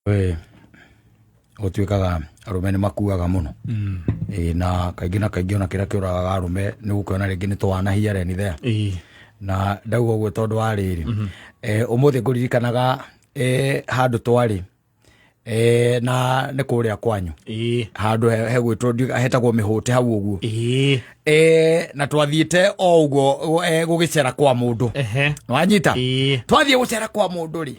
We gũtuĩkaga arũme nĩ makuaga mũno. Ĩĩ, na kaingĩ na kaingĩ ona kĩrĩa kĩũragaga arũme nĩ gũkĩona rĩngĩ nĩ twana here and there. Na ndauga ũguo tondũ wa rĩrĩ, ũmũthĩ ngũririkanaga handũ twarĩ, na nĩ kũrĩa kwanyu. Handũ hegwĩtwo hetagwo mĩhũte hau ũguo. Na twathiĩte o ũguo gũgĩcera kwa mũndũ. Nĩwanyita? Twathiĩ gũcera kwa mũndũ rĩ,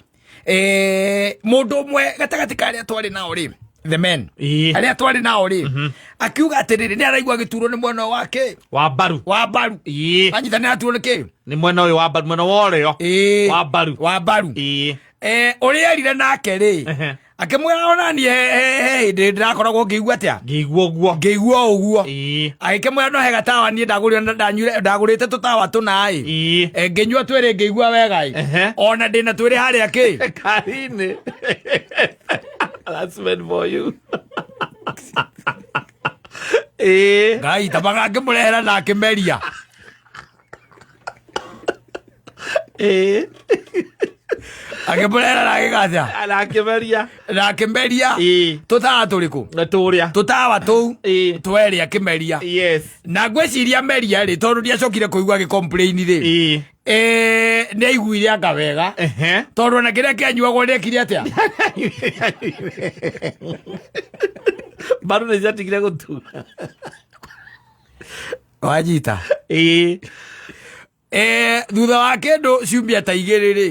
mũndũ ũmwe gatagatĩ ka arĩa twarĩ nao rĩ, the men, arĩa twarĩ nao rĩ, akiuga atĩrĩrĩ, nĩ araigua agĩturwo nĩ mwena wake wa mbaru. Wa mbaru. Anyita nĩ araturwo nĩ kĩ? Nĩ mwena ũyũ wa mbaru, mwena wa ũrĩo. Wa mbaru. Wa mbaru. Ũrĩa erire nake rĩ, akĩmwĩra ona niĩ he hĩndĩ ndĩrakoragwo ngĩigua atĩa? Ngĩigua ũguo. Ngĩigua ũguo. Agĩkĩmwĩra no he gatawa niĩ ndagũrire na ndanyuire, ndagũrĩte tũtawa tũna ĩ. Ngĩnyua twĩrĩ ngĩigua wega ĩ. Ona ndĩna twĩrĩ harĩa kĩ? Karine. That's meant for you. Ngai tamaga ngĩmũrehera na akĩmeria. Akĩmũrehera na agĩkatia. Na akĩmeria. Na akĩmeria. Tũtawa tũrĩkũ? Na tũrĩa. Tũtawa tũu. Twerĩ akĩmeria. Yes. Na ngwĩciria meria rĩ, tondũ ndiacokire kũigua agĩ complain rĩ. Nĩ aiguire anga wega. Tondũ ona kĩrĩa kĩanyuagwo nĩ ekire atĩa? Mbaru nĩ ciatigire gũtura. Wanyita? Thutha wa kĩndũ ciumia ta igĩrĩ rĩ,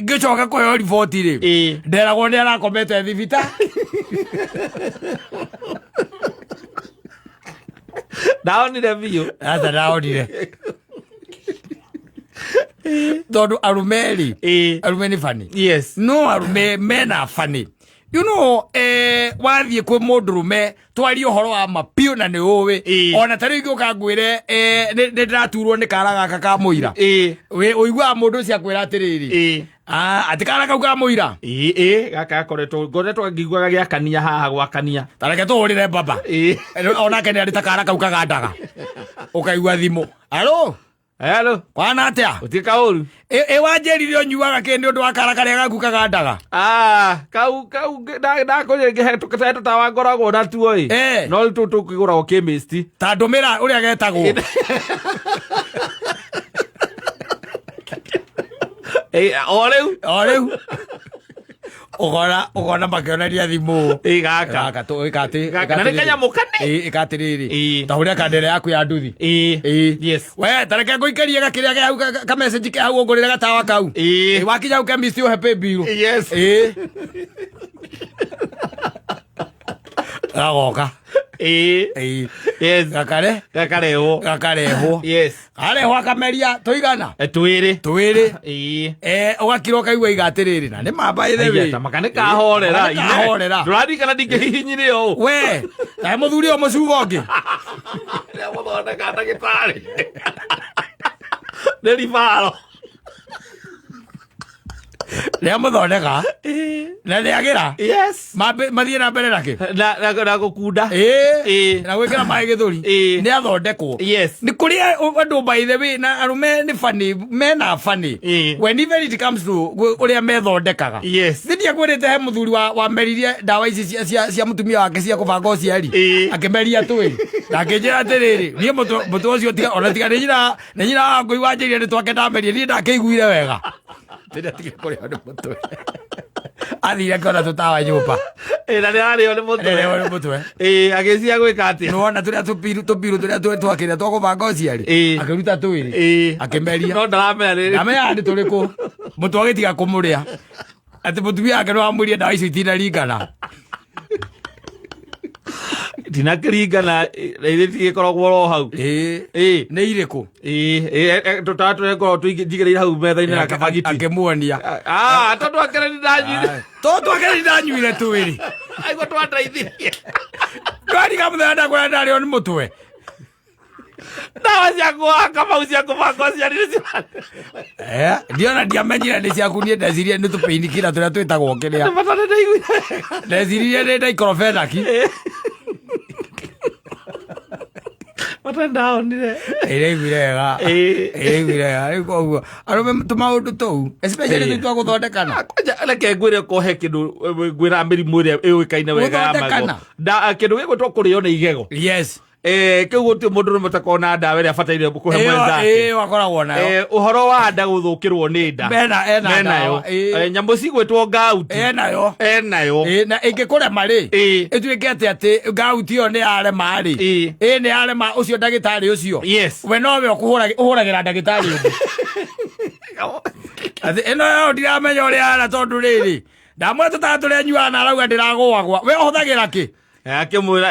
ngĩcoka kũheo riboti rĩ, nderagwo nĩ arakomete thibita. Ndaonire biũ. Aca ndaonire. Tondũ arũme rĩ, arũme nĩ bani. Yes. No arũme mena bani. You know, wathiĩ kwĩ mũndũrũme twarie ũhoro wa ma biũ na nĩ ũĩ. Ona ta rĩu ingĩũka ngwĩre, nĩ ndĩraturwo nĩ kara gaka ka mũira. Ũiguaga mũndũ ũcio akwĩra atĩrĩrĩ, atĩ kara kau ka mũira. Ĩĩ, gaka gakoretwo, ngoretwo ngĩiguaga gĩakania haha gwakania. Ta reke tũhũrĩre baba. Onake nĩ arĩ ta kara kau kagandaga. Ũkaigua thimũ. Alo? Hello. Kwana atĩa? Gũtirĩ kaũru. Ĩ wanjĩrire ũnyuaga kĩ nĩ ũndũ wa kara karĩa gaku kagandaga? Kau, kau, ndakũrire ngĩhe tũtawa ngoragwo natuo ĩ. No rĩu tũtũ tũkĩgũragwo chemist. Ta ndũmĩra ũrĩa getagwo. O rĩu. O rĩu. Ũkona makĩonania thimũ. Ĩ, gaka. Gaka, tũ, ĩka atĩ, Gaka, ĩka na nĩ atĩrĩrĩ. kanyamũ kane. Ĩ, ĩka atĩrĩrĩ. Ĩ. Ta ũrĩa kandere yaku ya nduthi. Ĩ. Ĩ. Yes. We, ta reke ngũikĩrie gakĩrĩa ke hau, ka message ke hau ũngũrĩre gatawa kau. Ĩ. Ĩ, wakinya hau chemist ũhe pay bill. Yes. Ĩ. Gagoka. Ĩ. Ĩ. Yes. Gakare. Gakarehwo. Gakarehwo. Yes. Karehwo akameri tũigana? Twĩrĩ. Twĩrĩ. Ĩ. Ũgakira ũkaigua iga atĩrĩrĩ, na nĩ mamba ĩthe Aiya, wĩ. ta maka nĩ kahorera. Nĩ kahorera. Ndũraririkana ndingĩhihinyire ũũ. We, na mũthuri ũyũ mũcugo ũngĩ. Rĩrĩa mũthondeka ndagĩtarĩ. Nĩ ribaro. Rĩrĩa mũthondeka na rĩagĩra. Yes. Mathiĩ na mbere nakĩ? Na gũkunda. Ĩ. Ĩ. Na gwĩkĩra maĩ gĩthũri. Ĩ. Nĩ athondekwo. Yes. Nĩ kũrĩ andũ by the way, na arũme nĩ funny, mena funny. Ĩ. When even it comes to ũrĩa methondekaga. Yes. Nĩ ndiakwĩrĩte he mũthuri wameririe ndawa ici cia mũtumia wake cia kũbanga ũciari. Ĩ. Akĩmeria twĩ. Na akĩnjĩra atĩrĩrĩ, niĩ mũtwe ũcio tiga, ona tiga nĩ nyina wa ngũi wanjĩrire nĩ twake ndamerie, niĩ ndakĩiguire wega. Ndĩratigire kũrĩo nĩ mũtwe. Athire akĩona tũtawa nyũmba. Ĩ, na nĩ ararĩo nĩ mũtwe. Nĩ ararĩo nĩ mũtwe. Ĩ, agĩciria gwĩka atĩa? Nĩwona tũrĩa tũpiru tũrĩa twakĩrĩa twa kũbanga ũciari? Ĩ. Akĩruta twĩrĩ. Ĩ. Akĩmeria. No ndaramenya rĩrĩ. Ndamenya nĩ tũrĩkũ. Mũtwe agĩtiga kũmũrĩa. Atĩ mũtumia wake nĩ wamwĩrire ndawa icio itinaringana. Ndinakĩringana, ĩrĩ tigĩkoragwo oro hau. Ĩ. Ĩ. Nĩ irĩkũ? Ĩ, tũtawa tũrĩa ngoragwo njigĩrĩire hau metha-inĩ na kabagiti. Akĩmuonia. Tondũ akĩrĩ ndanyuire. Tondũ akĩrĩ ndanyuire twĩrĩ. Aigua twandeithirie. Ndwariga mũthenya ndakwĩra ndarĩo nĩ mũtwe. Ndawa cia kũhaka mau cia kũbanga ũciari nĩ cia- Ndiona ndiamenyire nĩ ciaku, niĩ ndecirie nĩ tũpainkiller tũrĩa twĩtagwo kĩrĩa. Nĩ bata nĩ ndaiguire. Ndecirie nĩ diclofenac. Bata Ota ndaonire. Ĩraiguire wega. Ĩĩ. Ĩraiguire wega. Rĩu koguo arũme tũmaũndũ tũu, especially Ĩĩ. tũu twa gũthondekana. Kwanja reke ngwĩre kohe kĩndũ ngwĩra mĩrimũ ĩrĩa ĩũĩkaine wega ya magego. Gũthondekana. Kĩndũ gĩgwĩtwo kũrĩo nĩ igego. Yes. Kĩu gũtirĩ mũndũ rũme ũtakoragwo na ndawa ĩrĩa abataire kũhe Ĩyo mwenzake. ĩyo akoragwo nayo. Ũhoro wa nda gũthũkĩrwo nĩ nda. Ena Menayo. ndawa. Ĩĩ. Nyamũ cigwĩtwo ngauti. Enayo. Enayo. Ĩĩ, na ĩngĩkũrema rĩ, Ĩĩ. ĩtuĩke atĩ atĩ ngauti ĩyo nĩ yarema rĩ, Ĩĩ. ĩĩ nĩ yarema ũcio ndagĩtarĩ ũcio. Yes. We nowe ũhũragĩra ndagĩtarĩ ũngĩ. Atĩ ĩno yo ndiramenya ũrĩa ara tondũ rĩrĩ, ndamwĩra tũtawa tũrĩa nyuaga na arauga ndĩragũagwa. We ũhũthagĩra kĩ? Akĩmwĩra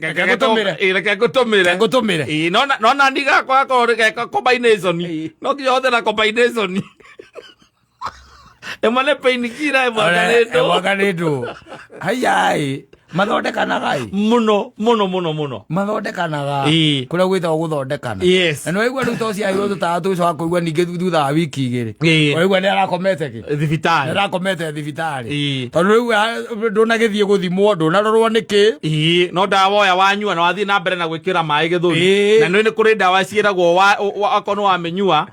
Reke ngũtũmĩre. reke ngũtũmĩre. Ngũtũmĩre. Ĩĩ, no na ndigakwa gakorwo nĩ geka combination. No nginya ũhũthĩra combination. Ĩmwe nĩ painkiller, ĩmwe nĩ ndũ. Ĩmwe nĩ ndũ. Haiya mathondekanaga ĩ. Mũno mũno mũno mũno. Mathondekanaga. Ĩĩ. Kũrĩa gwĩtagwo gũthondekana. Yes. Na nĩwaigua rĩu to ciaheirwo tũtawa tũu coka kũigua ningĩ thutha wa wiki igĩrĩ. Ĩĩ. Waigua nĩ arakomete kĩ? Thibitarĩ. Nĩarakomete thibitarĩ. Ĩĩ. Tondũ rĩu ndũnagĩthiĩ gũthimwo, ndũnarorwo nĩkĩ. Ĩĩ, no ndawa oya wanyua na wathiĩ na mbere na gwĩkĩra maĩ gĩthũri. Ĩĩ. Na nĩ nĩ kũrĩ ndawa ciĩragwo akorwo nĩ wamĩnyua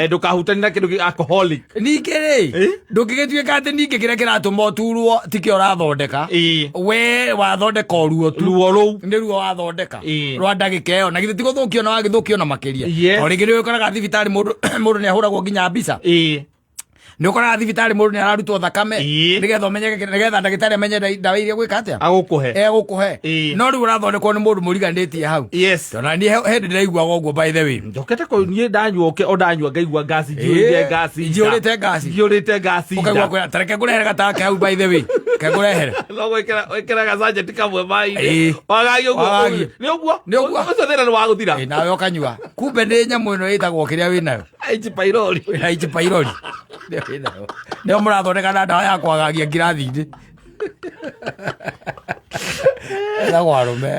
ndũkahutanie na kĩndũ alcoholic. Ningĩ rĩ, ndũngĩgĩtuĩka atĩ ningĩ kĩrĩa kĩratũma ũturwo tikĩo ũrathondeka. Ĩĩ. We wathondeka o ruo tu. Ruo rũu. Nĩ ruo wathondeka. Ĩĩ. Rwa ndagĩka ĩyo. Na githĩ ti gũthũkio na wagĩthũkio na makĩria. Yes. O rĩngĩ nĩ ũkoraga thibitarĩ mũndũ mũndũ nĩ ahũragwo nginya mbica. Ĩĩ. Nĩ ũkoraga thibitarĩ mũndũ nĩ ararutwo thakame. Ĩĩ. Nĩgetha ũmenyeke, nĩgetha ndagĩtarĩ amenye ndawa iria gwĩka atĩa. Agũkũhe. Egũkũhe. Ĩĩ. No rĩu ũrathondekwo nĩ mũndũ mũriganĩtie hau. Yes. Tondũ niĩ hĩndĩ ndĩraiguaga ũguo by the way. Njokete kũ niĩ ndanyua o ndanyua ngaigua ngasi njiyũrĩte Ĩĩ, ngasi nda. njiyũrĩte ngasi. Njiyũrĩte ngasi nda. Ũkaigua kwĩra, ta reke ngũrehere gatake hau by the way. Reke ngũrehere. No gwĩkĩra wĩkĩra gacanjeti kamwe maĩ-inĩ. Ĩĩ. Wagagie ũguo. Wagagie. Nĩ ũguo. Nĩ ũguo. Ũcio thĩna nĩ wagũthira. Ĩĩ, nawe ũkanyua. Kumbe nĩ nyamũ ĩno ĩtagwo kĩrĩa wĩnayo. H pylori. Wĩna H pylori. Nĩyo wĩnayo. Nĩyo mũrathondeka na ndawa ya kwagagia ngirathi-inĩ. Ĩtagwo arũme.